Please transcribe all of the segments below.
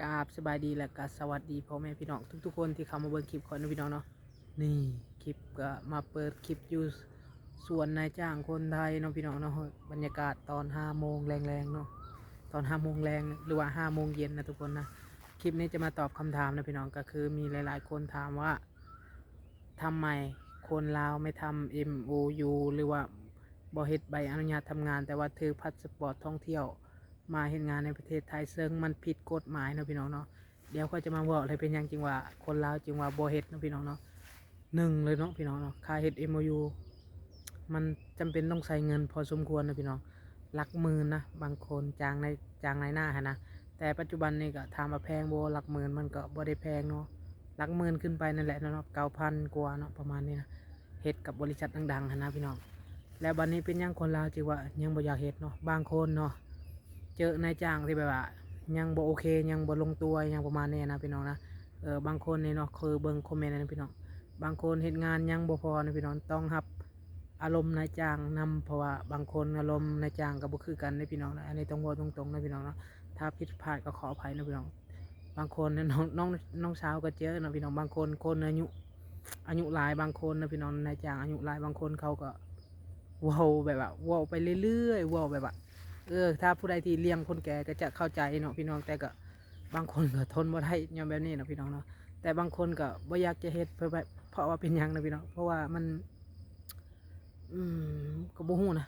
ກາບສະບາຍດີ ແລະກະສະຫວັດດີພໍ່ແມ່ພີ່ນ້ອງທຸກໆຄົນທີ່ເຂົ້າມາເບິ່ງຄລິບຂ້ອຍເນາະພີ່ນ້ອງເນາະ. ນີ້ຄລິບກະມາເປີດຄລິບຢູ່ສວນນາຍຈ້າງຄົນໄທເນາະພີ່ນ້ອງເນາະ. ບັນຍາກາດຕອນຫ້າໂມງແລງໆເນາະ ຕອນຫ້າໂມງແລງ ຫຼືວ່າຫ້າໂມງເຢັນນະທຸກຄົນນະ. ຄລິບນີ້ຈະມາຕອບຄຳຖາມນະພີ່ນ້ອງ ກະຄືມີຫຼາຍໆຄົນຖາມວ່າ ທຳໄມຄົນລາວໄມ່ທຳເອັມໂອຢູ ຫຼືວ່າບໍ່ເຮັດໃບອະນຸຍາດທຳງານ ແຕ່ວ່າຖືພາສປອດທ່ອງທ່ຽວມາເຮັດງານໃນປະເທດໄທ ເຊິ່ງມັນຜິດກົດໝາຍເນາະພີ່ນ້ອງເນາະ. ດຽວຂ້ອຍຈະມາເວົ້າເລີຍ ເປັນຫຍັງຈຶ່ງວ່າຄົນລາວຈຶ່ງວ່າບໍ່ເຮັດເນາະພີ່ນ້ອງເນາະ. ໜຶ່ງເລີຍເນາະພີ່ນ້ອງເນາະ ຄ່າເຮັດເອັມໂອຢູ ມັນຈຳເປັນຕ້ອງໃຊ້ເງິນພໍສົມຄວນນະພີ່ນ້ອງ ຫຼັກໝື່ນນະ ບາງຄົນຈ້າງນາຍ ຈ້າງນາຍໜ້າຫັ້ນນະ. ແຕ່ປັດຈຸບັນນີ້ກະຖາມວ່າແພງບໍ່ ຫຼັກໝື່ນມັນກະບໍ່ໄດ້ແພງເນາະ ຫຼັກໝື່ນຂຶ້ນໄປນັ້ນແຫຼະເນາະ ເກົ້າພັນກວ່າເນາະ ປະມານນີ້ນະ ເຮັດກັບບໍລິສັດດັງໆຫັ້ນນະພີ່ນ້ອງ. ແລ້ວບັດນີ້ເປັນຫຍັງຄົນລາວຈຶ່ງວ່າຍັງບໍ່ຢາກເຮັດເນາະ ບາງຄົນເນາະ ເຈີນາຍຈ້າງທີ່ແບບວ່າຍັງບໍ່ໂອເຄ ຍັງບໍ່ລົງຕົວຫຍັງປະມານນີ້ນະພີ່ນ້ອງນະ. ເອີ ບາງຄົນນີ້ເນາະ ຄືເບິ່ງຄອມເມັນນະພີ່ນ້ອງ ບາງຄົນເຮັດງານຍັງບໍ່ພໍນະພີ່ນ້ອງ ຕ້ອງຮັບ ອາລົມນາຍຈ້າງນຳ ເພາະວ່າບາງຄົນອາລົມນາຍຈ້າງກະບໍ່ຄືກັນເດ້ພີ່ນ້ອງນະ. ອັນນີ້ຕ້ອງເວົ້າຕົງໆນະພີ່ນ້ອງເນາະ ຖ້າຜິດພາດກະຂໍອະໄພນະພີ່ນ້ອງ. ບາງຄົນນະ ນ້ອງ ນ້ອງ ນ້ອງສາວກະເຈີນະພີ່ນ້ອງ ບາງຄົນ ຄົນອາຍຸ ອາຍຸຫຼາຍ ບາງຄົນນະພີ່ນ້ອງ ນາຍຈ້າງອາຍຸຫຼາຍ ບາງຄົນເຂົາກະເວົ້າແບບວ່າ ເວົ້າໄປເລື້ອຍໆ ເວົ້າແບບວ່າ ເອີ ຖ້າຜູ້ໃດທີ່ລ້ຽງຄົນແກ່ກະຈະເຂົ້າໃຈເນາະພີ່ນ້ອງ. ແຕ່ກະບາງຄົນກະທົນບໍ່ໄດ້ຍ້ອນແບບນີ້ເນາະພີ່ນ້ອງເນາະ. ແຕ່ບາງຄົນກະບໍ່ຢາກຈະເຮັດ ເພາະ ເພາະວ່າເປັນຫຍັງນະພີ່ນ້ອງ ເພາະວ່າມັນ ອືມ ກະບໍ່ຮູ້ນະ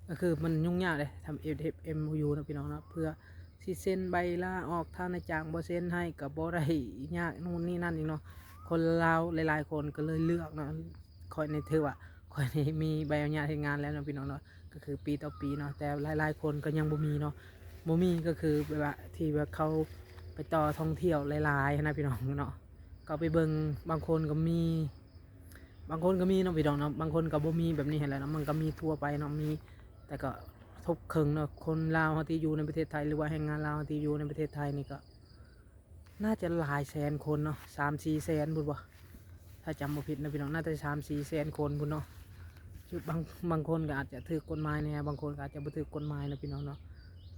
ກະຄືມັນຫຍຸ້ງຍາກເດ້ ທຳເອັມໂອຢູນະພີ່ນ້ອງເນາະ ເພື່ອຊິເຊັນໃບລາອອກ ຖ້ານາຍຈ້າງບໍ່ເຊັນໃຫ້ກະບໍ່ໄດ້ ຍາກໂນ່ນນີ້ນັ້ນອີກເນາະ. ຄົນລາວຫຼາຍໆຄົນກະເລີຍເລືອກເນາະ ຂ້ອຍນີ້ຖືວ່າ ຂ້ອຍນີ້ມີໃບອະນຸຍາດເຮັດງານແລ້ວເນາະພີ່ນ້ອງເນາະ ກະຄືປີຕໍ່ປີເນາະ ແຕ່ຫຼາຍໆຄົນກະຍັງບໍ່ມີເນາະ ບໍ່ມີກະຄືແບບວ່າທີ່ແບບເຂົາໄປຕໍ່ທ່ອງທ່ຽວຫຼາຍໆຫັ້ນນະພີ່ນ້ອງເນາະ. ກະໄປເບິ່ງ ບາງຄົນກະມີ ບາງຄົນກະມີເນາະພີ່ນ້ອງເນາະ ບາງຄົນກະບໍ່ມີແບບນີ້ຫັ້ນແຫຼະເນາະ ມັນກະມີທົ່ວໄປເນາະ ມີ ແຕ່ກະທົບເຄິ່ງເນາະ ຄົນລາວເຮົາທີ່ຢູ່ໃນປະເທດໄທ ຫຼືວ່າແຮງງານລາວເຮົາທີ່ຢູ່ໃນປະເທດໄທນີ້ກະ ໜ້າຈະຫຼາຍແສນຄົນເນາະ ສາມສີ່ແສນພຸ້ນບໍ່ ຖ້າຈຳບໍ່ຜິດນະພີ່ນ້ອງ ໜ້າຈະສາມສີ່ແສນຄົນພຸ້ນເນາະ. ບາງ ບາງຄົນກະອາດຈະຖືກກົດໝາຍແດ່ ບາງຄົນກະອາດຈະບໍ່ຖືກກົດໝາຍນະພີ່ນ້ອງເນາະ.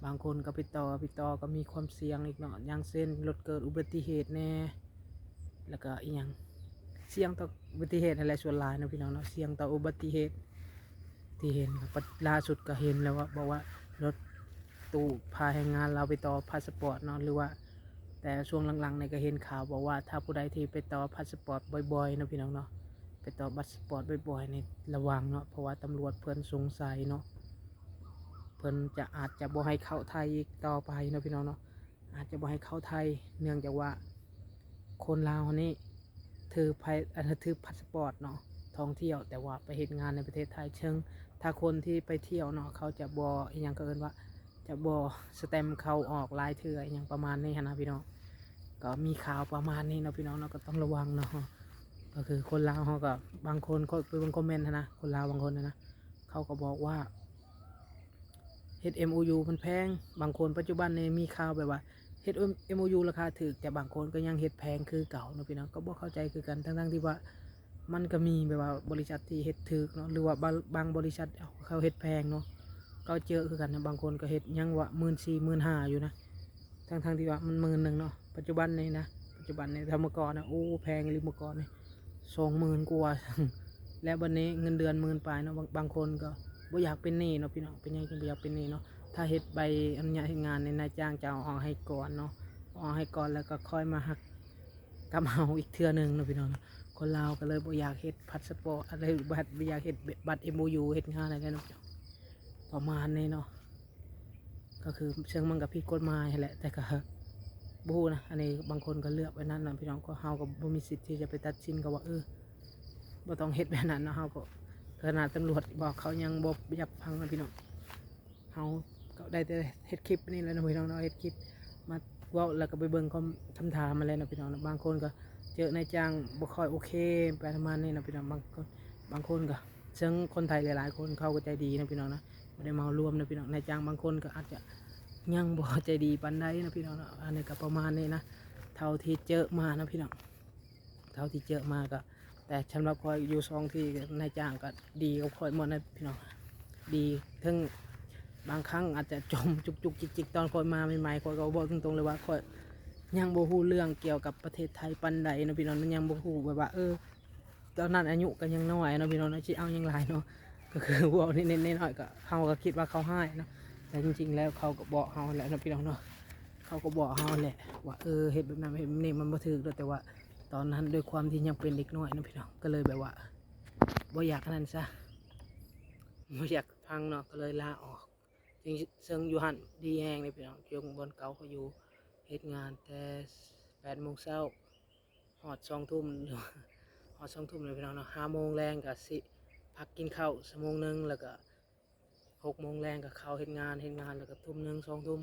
ບາງຄົນກະໄປຕໍ່ ໄປຕໍ່ກະມີຄວາມສ່ຽງອີກເນາະ ຢ່າງເຊັ່ນ ລົດເກີດອຸບັດຕິເຫດແດ່ ແລ້ວກະອີ່ຫຍັງ ສ່ຽງຕໍ່ອຸບັດຕິເຫດຫັ້ນແຫຼະ ສ່ວນຫຼາຍເນາະພີ່ນ້ອງເນາະ ສ່ຽງຕໍ່ອຸບັດຕິເຫດ ທີ່ເຫັນ ລ່າສຸດກະເຫັນແລ້ວວ່າ ບອກວ່າລົດຕູ້ພາແຮງງານລາວໄປຕໍ່ພາສະປອດເນາະ ຫຼືວ່າ ແຕ່ຊ່ວງຫຼັງໆນີ້ກະເຫັນຂ່າວບອກວ່າ ຖ້າຜູ້ໃດທີ່ໄປຕໍ່ພາສະປອດບ່ອຍໆເນາະພີ່ນ້ອງເນາະ ໄປຕໍ່ພາສະປອດບ່ອຍໆນີ້ລະວັງເນາະ ເພາະວ່າຕຳຫຼວດເພິ່ນສົງໄສເນາະ ເພິ່ນຈະ ອາດຈະບໍ່ໃຫ້ເຂົ້າໄທອີກຕໍ່ໄປເນາະພີ່ນ້ອງເນາະ ອາດຈະບໍ່ໃຫ້ເຂົ້າໄທ ເນື່ອງຈາກວ່າຄົນລາວເຮົານີ້ຖືໃບ ຖືພາສະປອດເນາະ ທ່ອງທ່ຽວ ແຕ່ວ່າໄປເຮັດງານໃນປະເທດໄທ ເຊິ່ງຖ້າຄົນທີ່ໄປທ່ຽວເນາະ ເຂົາຈະບໍ່ ອີ່ຫຍັງ ເຂົາເອີ້ນວ່າ ຈະບໍ່ສະແຕັມເຂົ້າອອກຫຼາຍເທື່ອ ອີ່ຫຍັງປະມານນີ້ຫັ້ນນະພີ່ນ້ອງ. ກະມີຂ່າວປະມານນີ້ເນາະພີ່ນ້ອງເນາະ ກະຕ້ອງລະວັງເນາະ ກະຄືຄົນລາວເຮົາກະ ບາງຄົນ ຂ້ອຍໄປເບິ່ງຄອມເມັນຫັ້ນນະ ຄົນລາວບາງຄົນຫັ້ນນະ ເຂົາກະບອກວ່າ ເຮັດເອັມໂອຢູມັນແພງ ບາງຄົນ ປັດຈຸບັນນີ້ມີຂ່າວແບບວ່າເຮັດເອັມໂອຢູລາຄາຖືກ ແຕ່ບາງຄົນກະຍັງເຮັດແພງຄືເກົ່າເນາະພີ່ນ້ອງ ກະບໍ່ເຂົ້າໃຈຄືກັນ ທັງໆທີ່ວ່າມັນກະມີແບບວ່າບໍລິສັດທີ່ເຮັດຖືກເນາະ ຫຼືວ່າບາງ ບາງບໍລິສັດເຂົາເຮັດແພງເນາະ ກະເຈີຄືກັນນະ ບາງຄົນກະເຮັດຍັງວ່າໝື່ນສີ່ ໝື່ນຫ້າຢູ່ນະ ທັງໆທີ່ວ່າມັນໝື່ນໜຶ່ງເນາະ ປັດຈຸບັນນີ້ນະ ປັດຈຸບັນນີ້ ຖ້າເມື່ອກ່ອນນະ ໂອ້ ແພງອີ່ຫຼີເມື່ອກ່ອນນີ້ ສອງໝື່ນກວ່າ ແລ້ວບັດນີ້ເງິນເດືອນໝື່ນປາຍເນາະ ບາງ ບາງຄົນກະບໍ່ຢາກເປັນໜີ້ເນາະພີ່ນ້ອງ ເປັນຫຍັງຈຶ່ງບໍ່ຢາກເປັນໜີ້ເນາະ ຖ້າເຮັດໃບອະນຸຍາດເຮັດງານນີ້ ນາຍຈ້າງຈະເອົາເຮົາໃຫ້ກ່ອນເນາະ ເອົາເຮົາໃຫ້ກ່ອນ ແລ້ວກະຄ່ອຍມາຫັກກັບເຮົາອີກເທື່ອໜຶ່ງເນາະພີ່ນ້ອງເນາະ. ຄົນລາວກະເລີຍບໍ່ຢາກເຮັດພາສະປອດ ອາ ບໍ່ຢາກເຮັດບັດເອັມໂອຢູ ເຮັດງານຫັ້ນແຫຼະເນາະ ປະມານນີ້ເນາະ. ກະຄືເຊິ່ງມັນກະຜິດກົດໝາຍຫັ້ນແຫຼະ ແຕ່ກະບໍ່ຮູ້ນະ ອັນນີ້ບາງຄົນກະເລືອກແບບນັ້ນນະພີ່ນ້ອງ ເຮົາກະບໍ່ມີສິດທີ່ຈະໄປຕັດສິນເຂົາວ່າ ເອີ ບໍ່ຕ້ອງເຮັດແບບນັ້ນເນາະ ເຮົາກະ ຂະໜາດຕຳຫຼວດບອກເຂົາຍັງບໍ່ຢາກຟັງນະພີ່ນ້ອງ. ເຮົາກະໄດ້ແຕ່ເຮັດຄລິບນີ້ແຫຼະເນາະພີ່ນ້ອງເນາະ ເຮັດຄລິບມາເວົ້າ ແລ້ວກະໄປເບິ່ງຄຳຖາມຫັ້ນແຫຼະເນາະພີ່ນ້ອງເນາະ. ບາງຄົນກະເຈີນາຍຈ້າງບໍ່ຄ່ອຍໂອເຄ ປະມານນີ້ເນາະພີ່ນ້ອງ ບາງຄົນ ບາງຄົນກະ ເຊິ່ງຄົນໄທຫຼາຍໆຄົນເຂົາກະໃຈດີເນາະພີ່ນ້ອງເນາະ ບໍ່ໄດ້ເໝົາລວມເນາະພີ່ນ້ອງ ນາຍຈ້າງບາງຄົນກະອາດຈະຍັງບໍ່ໃຈດີປານໃດເນາະພີ່ນ້ອງເນາະ. ອັນນີ້ກະປະມານນີ້ນະ ເທົ່າທີ່ເຈີມາເນາະພີ່ນ້ອງ ເທົ່າທີ່ເຈີມາກະ ແຕ່ສຳລັບຂ້ອຍຢູ່ສອງທີ່ ນາຍຈ້າງກະດີກັບຂ້ອຍໝົດນະພີ່ນ້ອງ ດີ ເຖິງບາງຄັ້ງອາດຈະຈົ່ມຈຸກໆຈິກໆ ຕອນຂ້ອຍມາໃໝ່ໆ ຂ້ອຍກະເວົ້າຕົງໆເລີຍວ່າ ຂ້ອຍ ຍັງບໍ່ຮູ້ເລື່ອງກ່ຽວກັບປະເທດໄທປານໃດເນາະພີ່ນ້ອງເນາະ, ຍັງບໍ່ຮູ້ແບບວ່າ ເອີ ຕອນນັ້ນອາຍຸກໍຍັງນ້ອຍເນາະພີ່ນ້ອງເນາະ, ຊິເອົາຫຍັງຫຼາຍເນາະ, ກໍຄືເວົ້າເນັດໆນ້ອຍໆ ກໍເຮົາກໍຄິດວ່າເຂົາຮ້າຍເນາະ, ແຕ່ຈິງໆແລ້ວເຂົາກໍບອກເຮົາແຫຼະເນາະພີ່ນ້ອງເນາະ, ເຂົາກໍບອກເຮົາແຫຼະວ່າ ເອີ ເຮັດແບບນັ້ນເຮັດແບບນີ້ມັນບໍ່ຖືກເນາະ, ແຕ່ວ່າຕອນນັ້ນດ້ວຍຄວາມທີ່ຍັງເປັນເດັກນ້ອຍເນາະພີ່ນ້ອງ ກໍເລີຍແບບວ່າບໍ່ຢາກອັນນັ້ນຊະ ບໍ່ຢາກຟັງເນາະ ກໍເລີຍລາອອກ. ເຊິ່ງ ເຊິ່ງຢູ່ຫັ້ນດີແຮງເດ້ພີ່ນ້ອງ, ຢູ່ບ່ອນເກົ່າເຂົາຢູ່ ເຮັດງານແຕ່ແປດໂມງເຊົ້າຮອດສອງທຸ່ມ ຮອດສອງທຸ່ມເລີຍພີ່ນ້ອງເນາະ, ຫ້າໂມງແລງກໍຊິພັກກິນເຂົ້າຊົ່ວໂມງໜຶ່ງ ແລ້ວກໍຫົກໂມງແລງກໍເຂົ້າເຮັດງານ, ເຮັດງານແລ້ວກໍທຸ່ມໜຶ່ງ ສອງທຸ່ມ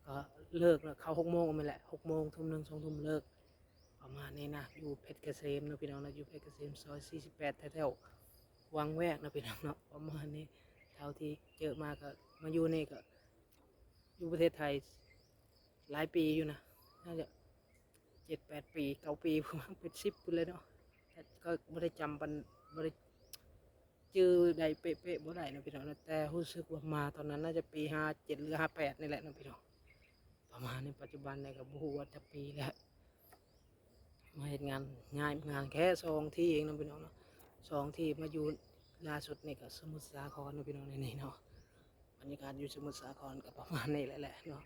ກໍເລີກເນາະ, ເຂົ້າຫົກໂມງແມ່ນແຫຼະ ຫົກໂມງ ທຸ່ມໜຶ່ງ ສອງທຸ່ມເລີກ ປະມານນີ້ນະ. ຢູ່ເພັດກະເສມເນາະພີ່ນ້ອງເນາະ, ຢູ່ເພັດກະເສມຊອຍສີ່ສິບແປດ ແຖວໆວັງແວກເນາະພີ່ນ້ອງເນາະ, ປະມານນີ້. ເທົ່າທີ່ເຈີມາກໍມາຢູ່ນີ້ກໍຢູ່ປະເທດໄທຫຼາຍປີຢູ່ນະ, ໜ້າຈະເຈັດແປດປີ ເກົ້າປີ ປະມານເປັນສິບພຸ້ນແຫຼະເນາະ, ແຕ່ກໍບໍ່ໄດ້ຈຳປານ ບໍ່ໄດ້ຈື່ໄດ້ເປະໆ ບໍ່ໄດ້ເນາະພີ່ນ້ອງເນາະ, ແຕ່ຮູ້ສຶກວ່າມາຕອນນັ້ນໜ້າຈະປີຫ້າເຈັດ ຫຼື ຫ້າແປດນີ້ແຫຼະເນາະພີ່ນ້ອງ, ປະມານນີ້. ປັດຈຸບັນນີ້ກໍບໍ່ຮູ້ວ່າຈັກປີແລ້ວ. ມາເຮັດງານ ຍ້າຍງານແຄ່ສອງທີ່ເອງເນາະພີ່ນ້ອງເນາະ, ສອງທີ່ມາຢູ່ລ່າສຸດນີ້ກໍສະໝຸດສາຄອນເນາະພີ່ນ້ອງ. ໃນນີ້ເນາະ ບັນຍາກາດຢູ່ສະໝຸດສາຄອນກໍປະມານນີ້ແຫຼະເນາະ,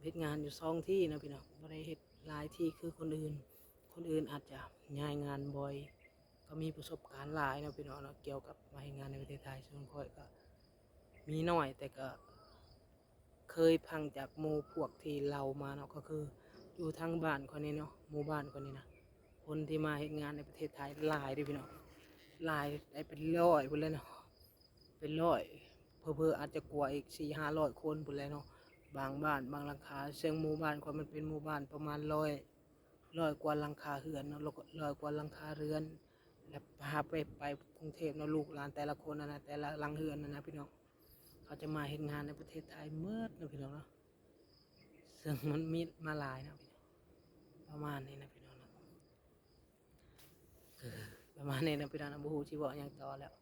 ເຮັດງານຢູ່ສອງທີ່ເນາະພີ່ນ້ອງ, ບໍ່ໄດ້ເຮັດຫຼາຍທີ່ຄືຄົນອື່ນ. ຄົນອື່ນອາດຈະຍ້າຍງານບ່ອຍ ກໍມີປະສົບການຫຼາຍເນາະພີ່ນ້ອງເນາະ ກ່ຽວກັບມາເຮັດງານໃນປະເທດໄທ. ສ່ວນຂ້ອຍກໍມີໜ້ອຍ ແຕ່ກໍ ເຄີຍຟັງຈາກໝູ່ພວກທີ່ເລົ່າມາເນາະ, ກໍຄືຢູ່ທາງບ້ານຂ້ອຍນີ້ເນາະ ໝູ່ບ້ານຂ້ອຍນີ້ນະ ຄົນທີ່ມາເຮັດງານໃນປະເທດໄທຫຼາຍເດ້ພີ່ນ້ອງ, ຫຼາຍໄດ້ເປັນຮ້ອຍພຸ້ນແຫຼະເນາະ, ເປັນຮ້ອຍ ເຜີໆອາດຈະກວ່າອີກສີ່ຫ້າຮ້ອຍຄົນພຸ້ນແຫຼະເນາະ. ບາງບ້ານບາງຫຼັງຄາ ເຊິ່ງໝູ່ບ້ານຂ້ອຍມັນເປັນໝູ່ບ້ານປະມານຮ້ອຍ ຮ້ອຍກວ່າຫຼັງຄາເຮືອນເນາະ, ຮ້ອຍກວ່າຫຼັງຄາເຮືອນ ແລ້ວພາໄປ ໄປກຸງເທບເນາະ, ລູກຫຼານແຕ່ລະຄົນຫັ້ນນະ ແຕ່ລະຫຼັງເຮືອນຫັ້ນນະພີ່ນ້ອງ ເຂົາຈະມາເຮັດງານໃນປະເທດໄທໝົດເນາະພີ່ນ້ອງເນາະ, ເຊິ່ງມັນມີມາຫຼາຍເນາະ ປະມານນີ້ນະພີ່ນ້ອງເນາະ. ປະມານນີ້ນະພີ່ນ້ອງເນາະ, ບໍ່ຮູ້ຊິເວົ້າຫຍັງຕໍ່ແລ້ວ.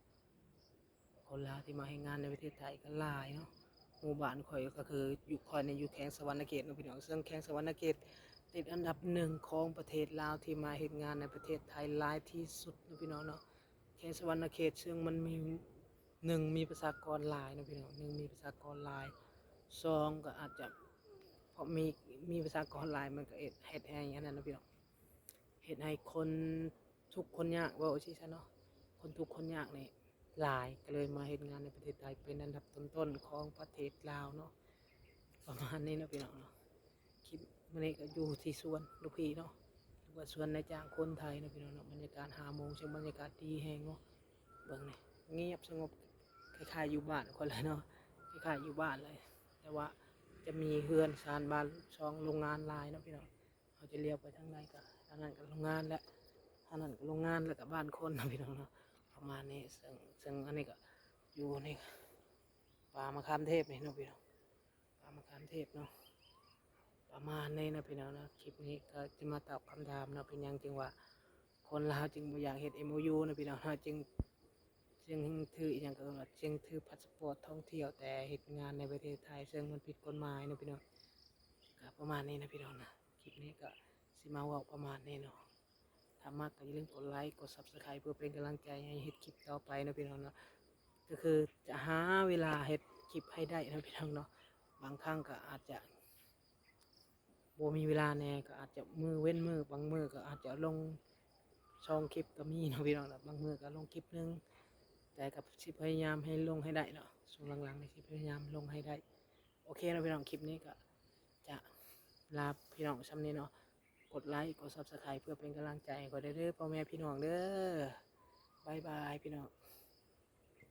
ຄົນລາວທີ່ມາເຮັດງານໃນປະເທດໄທກໍຫຼາຍເນາະ. ໝູ່ບ້ານຂ້ອຍກໍຄືຢູ່ ຂ້ອຍນີ້ຢູ່ແຂວງສະຫວັນນະເຂດເນາະພີ່ນ້ອງ, ເຊິ່ງແຂວງສະຫວັນນະເຂດຕິດອັນດັບໜຶ່ງຂອງປະເທດລາວ ທີ່ມາເຮັດງານໃນປະເທດໄທຫຼາຍທີ່ສຸດເນາະພີ່ນ້ອງເນາະ. ແຂວງສະຫວັນນະເຂດເຊິ່ງມັນມີ ໜຶ່ງ ມີປະຊາກອນຫຼາຍເນາະພີ່ນ້ອງ, ໜຶ່ງ ມີປະຊາກອນຫຼາຍ, ສອງ ກໍອາດຈະເພາະມີ ມີປະຊາກອນຫຼາຍ ມັນກໍເຮັດ ເຮັດໃຫ້ອັນນັ້ນເນາະພີ່ນ້ອງ, ເຮັດໃຫ້ຄົນທຸກຄົນຍາກ ເວົ້າຊີ້ຊະເນາະ, ຄົນທຸກຄົນຍາກນີ້ຫຼາຍ ກໍເລີຍມາເຮັດງານໃນປະເທດໄທເປັນອັນດັບຕົ້ນໆຂອງປະເທດລາວເນາະ. ປະມານນີ້ເນາະພີ່ນ້ອງເນາະ. ຄລິບມື້ນີ້ກໍຢູ່ທີ່ສວນລູກພີ່ເນາະ, ຫຼືວ່າສວນນາຍຈ້າງຄົນໄທເນາະພີ່ນ້ອງເນາະ. ບັນຍາກາດຫ້າໂມງ ເຊິ່ງບັນຍາກາດດີແຮງເນາະ, ເບິ່ງນີ້ ງຽບສະຫງົບ ຄ້າຍໆຢູ່ບ້ານຂ້ອຍເລີຍເນາະ, ຄ້າຍໆຢູ່ບ້ານເລີຍ, ແຕ່ວ່າຈະມີເຮືອນຊານບ້ານຊ່ອງໂຮງງານຫຼາຍເນາະພີ່ນ້ອງ. ເຮົາຈະລ້ຽວໄປທາງໃດກໍ ທາງນັ້ນກໍໂຮງງານແຫຼະ ທາງນັ້ນກໍໂຮງງານ ແລ້ວກໍບ້ານຄົນເນາະພີ່ນ້ອງເນາະ. ປະມານນີ້ ເຊິ່ງ ເຊິ່ງອັນນີ້ກໍຢູ່ໃນປ່າມະຂາມເທບນີ້ເນາະພີ່ນ້ອງ, ປ່າມະຂາມເທບເນາະ. ປະມານນີ້ນະພີ່ນ້ອງເນາະ. ຄລິບນີ້ກໍຈະມາຕອບຄຳຖາມເນາະ, ເປັນຫຍັງຈຶ່ງວ່າຄົນລາວຈຶ່ງບໍ່ຢາກເຮັດເອັມໂອຢູນະພີ່ນ້ອງເນາະ, ຈຶ່ງ ຈຶ່ງຖືອີ່ຫຍັງ ກໍເອີ້ນວ່າຈຶ່ງຖືພາສປອດທ່ອງທ່ຽວ ແຕ່ເຮັດງານໃນປະເທດໄທ ເຊິ່ງມັນຜິດກົດໝາຍເນາະພີ່ນ້ອງ. ກໍປະມານນີ້ນະພີ່ນ້ອງນະ, ຄລິບນີ້ກໍຊິມາເວົ້າປະມານນີ້ເນາະ. ຖ້າມັກກໍຢ່າລືມກົດໄລ ກົດຊັບສະໄຄຣບ໌ ເພື່ອເປັນກຳລັງໃຈໃຫ້ເຮັດຄລິບຕໍ່ໄປເນາະພີ່ນ້ອງເນາະ. ກໍຄືຈະຫາເວລາເຮັດຄລິບໃຫ້ໄດ້ເນາະພີ່ນ້ອງເນາະ. ບາງຄັ້ງກໍອາດຈະບໍ່ມີເວລາແດ່ ກໍອາດຈະມື້ເວັ້ນມື້, ບາງມື້ກໍອາດຈະລົງສອງຄລິບກໍມີເນາະພີ່ນ້ອງເນາະ, ບາງມື້ກໍລົງຄລິບໜຶ່ງ, ແຕ່ກໍຊິພະຍາຍາມໃຫ້ລົງໃຫ້ໄດ້ເນາະ. ຊ່ວງຫຼັງໆນີ້ຊິພະຍາຍາມລົງໃຫ້ໄດ້. ໂອເຄເນາະພີ່ນ້ອງ, ຄລິບນີ້ກໍຈະລາພີ່ນ້ອງຊ່ຳນີ້ເນາະ. ກົດໄລ ກົດຊັບສະໄຄຣບ໌ ເພື່ອເປັນກຳລັງໃຈໃຫ້ຂ້ອຍແດ່ເດີ ພໍ່ແມ່ພີ່ນ້ອງເດີ. ບາຍບາຍພີ່ນ້ອງ.